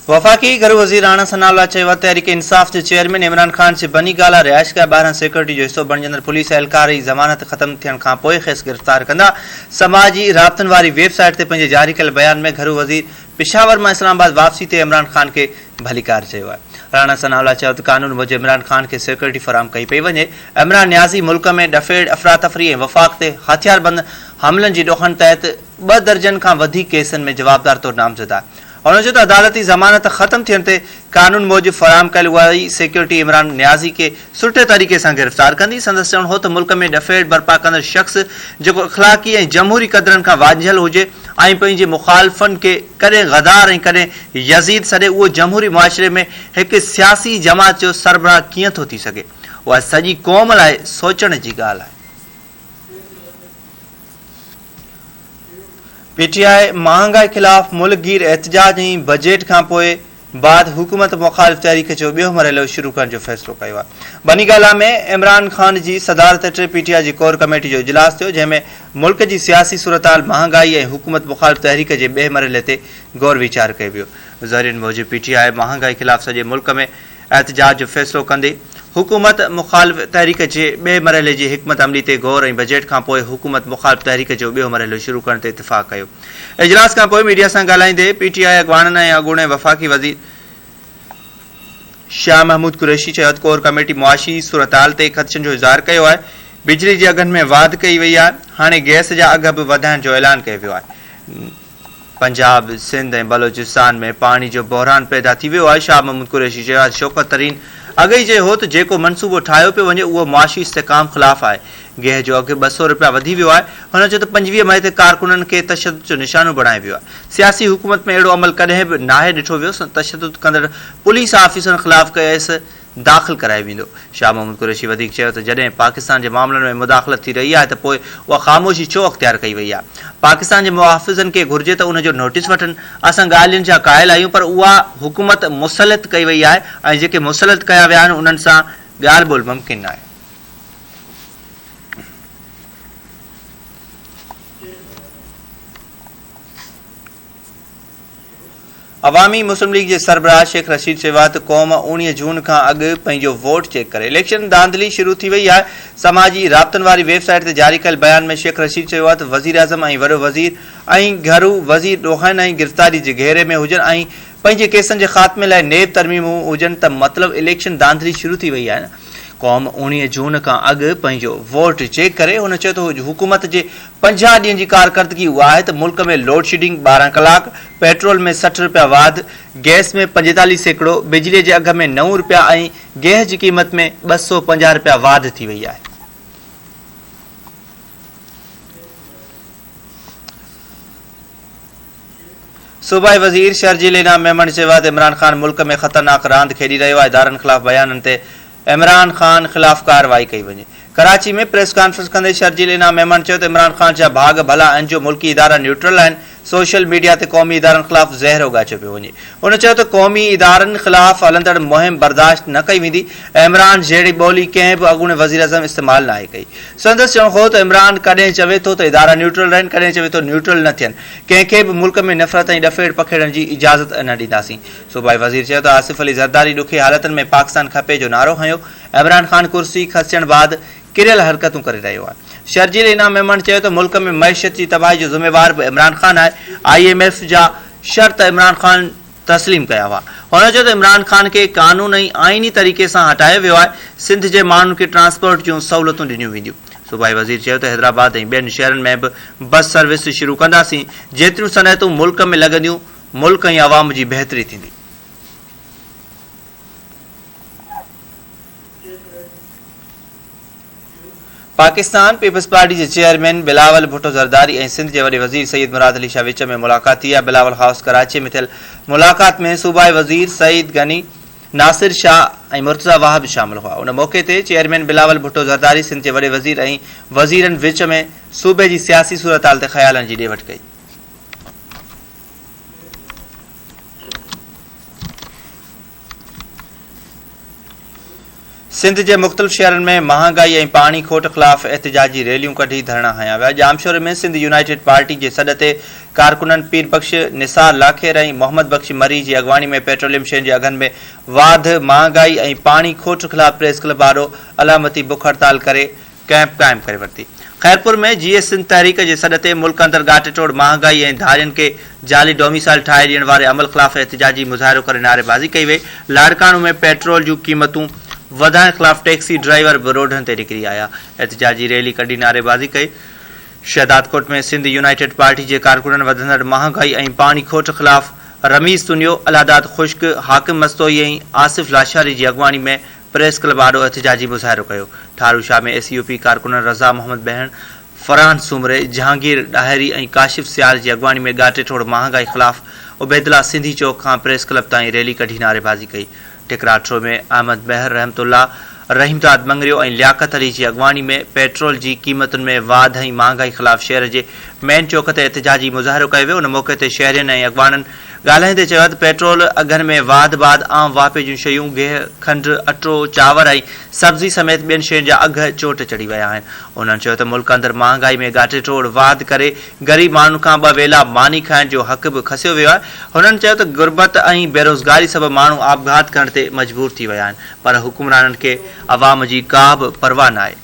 وفاقي گهرو وزير راڻا ثناء الله چيو آهي تحريڪ انصاف جي چيئرمين عمران خان جي بني گالا رهائشگاهه ٻاهران سيڪيورٽي جو حصو بڻجندڙ پوليس اهلڪار ئي ضمانت ختم ٿيڻ کانپوء کيس گرفتار ڪندا. سماجي رابطن واري ويب سائيٽ تي پنهنجي جاري ڪيل بيان ۾ گهرو وزير پشاور مان اسلام آباد واپسي تي عمران خان کي ڀليڪار چيو آهي. راڻا ثناء الله چيو ته قانون موجب عمران خان کي سيڪيورٽي فراهم ڪئي پئي وڃي، عمران نيازي ملڪ ۾ ڏڦيڙ، افراتفري ۽ وفاق تي هٿياربند حملن جي ڏوهن تحت ٻه درجن کان وڌيڪ ڪيسن ۾ جوابدار طور نامزد آهي. هن چيو ته عدالتي ضمانت ختم ٿيڻ تي قانون موجب فراهم ڪيل اها ئي سيڪيورٽي عمران نيازي کي سٺي طريقي سان گرفتار ڪندي. سندس چوڻ هو ته ملڪ ۾ ڏڦيڙ برپا ڪندڙ شخص جيڪو اخلاقي ۽ جمهوري قدرن کان وانجهيل هجي ۽ پنهنجي مخالفن کي ڪڏهن غدار ۽ ڪڏهن يزيد سڏي اهو جمهوري معاشري ۾ هڪ سياسي جماعت جو سربراهه ڪيئن ٿو ٿي سگهي؟ اها سڄي قوم لاء سوچڻ جي ڳالهه آهي. پي ٽي آء مهانگائي خلاف ملڪ گير احتجاج ۽ بجيٽ کانپوء بعد حڪومت مخالف تحريڪ جو ٻيو مرحلو شروع ڪرڻ جو فيصلو ڪيو آهي. بني گالا ۾ عمران خان جي صدارت هيٺ پي ٽي آء جي ڪور ڪميٽي جو اجلاس ٿيو جنهن ۾ ملڪ جي سياسي صورتحال، مهانگائي ۽ حڪومت مخالف تحريڪ جي ٻئي مرحلي تي غور ويچار ڪيو ويو. ذريعن موجب پي ٽي آء مهانگائي خلاف سڄي ملڪ ۾ احتجاج جو فيصلو ڪندي حڪومت مخالف تحريڪ جي ٻئي مرحلي جي حڪمت عملي تي غور ۽ بجيٽ کانپوء حڪومت مخالف تحريڪ جو ٻيو مرحلو شروع ڪرڻ تي اتفاق ڪيو. اجلاس کانپوء ميڊيا سان ڳالهائيندي پي ٽي آء اڳواڻن ۽ اڳوڻي وفاقي وزير شاهه محمود قريشي چيو ته ڪور ڪميٽي معاشي صورتحال تي خدشن جو اظهار ڪيو آهي، بجلي جي اگهن ۾ واڌ ڪئي وئي آهي، هاڻي گئس جا اگهه به وڌائڻ جو اعلان ڪيو ويو آهي. پنجاب، سنڌ ۽ بلوچستان ۾ پاڻي جو بحران پيدا ٿي ويو آهي، شاهه محمود قريشي چيو آهي ته شوڪت ترين اڳ ئي چيو هو ته جيڪو منصوبو ٺاهيو پيو وڃي اهو معاشي استحڪام خلاف آهي، گيهه جو اگهه 200 رپيا وڌي ويو آهي، هن چيو ته 25 مئي تي ڪارڪنن کي تشدد جو نشانو بڻايو ويو آهي، سياسي حڪومت ۾ اهڙو عمل ڪڏهن به ناهي ڏٺو ويو، تشدد ڪندڙ پوليس آفيسرن خلاف ڪيس داخل ڪرايو ويندو. شاهه محمود قريشي وڌيڪ چيو ته جڏهن پاڪستان جي معاملن ۾ مداخلت ٿي رهي آهي ته پوء اها خاموشي ڇو اختيار ڪئي وئي آهي؟ پاڪستان جي محافظن کي گهرجي ته ان جو نوٽيس وٺن، اسان ڳالهين جا قائل آهيون پر اها حڪومت مسلط ڪئي وئي آهي ۽ جيڪي مسلط ڪيا ويا آهن انهن سان ڳالهه ٻولهه ممڪن ناهي. عوامي مسلم ليگ جي سربراهه شيخ رشيد چيو آهي ته قوم 19 جون کان اڳ پنهنجو ووٽ چيڪ ڪري، اليڪشن ڌانڌلي شروع ٿي وئي آهي. سماجي رابطن واري ويب سائيٽ تي جاري ڪيل بيان ۾ شيخ رشيد چيو آهي ته وزيراعظم ۽ وڏو وزير ۽ گهرو وزير ڏوهن ۽ گرفتاري جي گهيري ۾ هجن ۽ پنهنجي ڪيسن جي خاتمي لاء نيب ترميمون هجن ته مطلب اليڪشن ڌانڌلي شروع ٿي وئي آهي. قوم 19 جون کان اڳ پنهنجو ووٽ چيڪ ڪري. هن چيو ته حڪومت جي 50 ڏينهن جي ڪارڪردگي اها آهي ته ملڪ ۾ لوڊشيڊنگ 12 ڪلاڪ، پيٽرول ۾ 60 رپيا واڌ، گئس ۾ 45%، بجلي جي اگهه ۾ نو رپيا ۽ گيهه جي قيمت ۾ 250 رپيا واڌ ٿي وئي آهي. صوبائي وزير شرجيل انعام ميمڻ چيو آهي ته عمران خان ملڪ ۾ خطرناڪ راند کيڏي رهيو آهي، ادارن خلاف بيانن تي عمران خان خلاف ڪارروائي ڪئي وڃي. ڪراچي ۾ پريس ڪانفرنس ڪندي شرجيل انعام ميمڻ چيو ته عمران خان جا ڀاڳ ڀلا آهن جو ملڪي ادارا نيوٽرل آهن، سوشل ميڊيا تي قومي ادارن خلاف زهر اوڳاڇيو پيو وڃي. هن چيو ته قومي ادارن خلاف هلندڙ مهم برداشت نه ڪئي ويندي، عمران جهڙي ٻولي ڪنهن به اڳوڻي وزيراعظم استعمال ناهي ڪئي. سندس چوڻ هو ته عمران ڪڏهن چوي ٿو ته ادارا نيوٽرل رهن ڪڏهن چوي ٿو نيوٽرل نه ٿين، ڪنهن کي به ملڪ ۾ نفرت ۽ ڏڦيڙ پکيڙڻ جي اجازت نه ڏينداسين. صوبائي وزير چيو ته آصف علي زرداري ڏکي حالتن ۾ پاڪستان کپي جو نعرو هنيو، عمران خان ڪرسي کسجڻ بعد ڪريل حرڪتون ڪري رهيو آهي. شرجيل انعام ميمڻ چيو ته ملڪ ۾ معيشت جي تباهي جو ذميوار به عمران خان آهي، I M F جا شرط عمران خان تسليم ڪيا هئا. هن چيو ته عمران خان کي قانون ۽ آئيني طريقي سان هٽايو ويو آهي، سنڌ جي ماڻهن کي ٽرانسپورٽ جون سهولتون ڏنيون وينديون. صوبائي وزير چيو ته حيدرآباد ۽ ٻين شهرن ۾ به بس سروس شروع ڪنداسين، جيتريون صنعتون ملڪ ۾ لڳنديون ملڪ ۽ عوام جي بهتري ٿيندي. پاڪستان پيپلز پارٽي جي چيئرمين بلاول ڀٽو زرداري ۽ سنڌ جي وڏي وزير سيد مراد علي شاهه وچ ۾ ملاقات ٿي آهي. بلاول هائوس ڪراچي ۾ ٿيل ملاقات ۾ صوبائي وزير سعيد غني، ناصر شاهه ۽ مرتضيٰ وهاب به شامل هئا. ان موقعي تي چيئرمين بلاول ڀٽو زرداري سنڌ جي وڏي وزير ۽ وزيرن وچ ۾ صوبي جي سياسي صورتحال تي خيالن جي ڏي وٺ ڪئي. سنڌ جي مختلف شهرن ۾ مهانگائي ۽ پاڻي کوٽ خلاف احتجاجي ريليون ڪڍي ڌرڻا هنيا ويا. ڄامشوري ۾ سنڌ يونائيٽيڊ پارٽي جي سڏ تي ڪارڪنن پير بخش نثار لاکير ۽ محمد بخش مري جي اڳواڻي ۾ پيٽروليم شين جي اگهن ۾ واڌ، مهانگائي ۽ پاڻي کوٽ خلاف پريس ڪلب آڏو علامتي بک هڙتال ڪري ڪئمپ قائم ڪري ورتي. خيرپور ۾ جيئي سنڌ تحريڪ جي سڏ تي ملڪ اندر ڳاٽي ٽوڙ مهانگائي ۽ ڌارين کي جعلي ڊوميسائل ٺاهي ڏيڻ واري عمل خلاف احتجاجي مظاهرو ڪري نعريبازي ڪئي وئي. لاڙڪاڻو ۾ پيٽرول جون قيمتون وڌائڻ خلاف ٽيڪسي ڊرائيور به روڊن تي نڪري آيا، احتجاجي ريلي ڪڍي نعريبازي ڪئي. شهدادڪوٽ ۾ سنڌ يونائيٽيڊ پارٽي جي ڪارڪنن وڌندڙ مهانگائي ۽ پاڻي کوٽ خلاف رميز تنيو، الهداد خشڪ، حاڪم مستوئي ۽ آصف لاشاري جي اڳواڻي ۾ پريس ڪلب آڏو احتجاجي مظاهرو ڪيو. Tharushah ۾ S U P ڪارڪنن رضا محمد بهڻ، فرحان سومري، جهانگير ڏاهري ۽ ڪاشف سيال جي اڳواڻي ۾ ڳاٽي ٽوڙ مهانگائي خلاف عبيدالله سنڌي چوڪ کان پريس ڪلب تائين ريلي ڪڍي نعريبازي ڪئي. ٽڪراٺرو ۾ احمد مهر، رحمت الله، رحيمداد مڱريو ۽ لياقت علي جي اڳواڻي ۾ پيٽرول جي قيمتن ۾ واڌ ۽ مهانگائي خلاف شهر جي مين چوڪ تي احتجاجي مظاهرو ڪيو ويو. ان موقعي تي شهرين ۽ اڳواڻن ڳالهائيندي چيو ته پيٽرول اگهن ۾ واڌ بعد عام واهپي جون شيون گيهه، کنڊ، اٽو، چانور ۽ سبزي سميت ٻين شين جا اگهه چوٽ چڙهي ويا آهن. انهن چيو ته ملڪ اندر مهانگائي ۾ ڳاٽي ٽوڙ واڌ ڪري غريب ماڻهن کان ٻه ويلا ماني کائڻ جو حق به کسيو ويو آهي. هنن چيو ته غربت ۽ بيروزگاري سبب ماڻهو آپگهات ڪرڻ تي مجبور ٿي ويا آهن پر حڪمرانن کي عوام جي ڪا به پرواهه ناهي.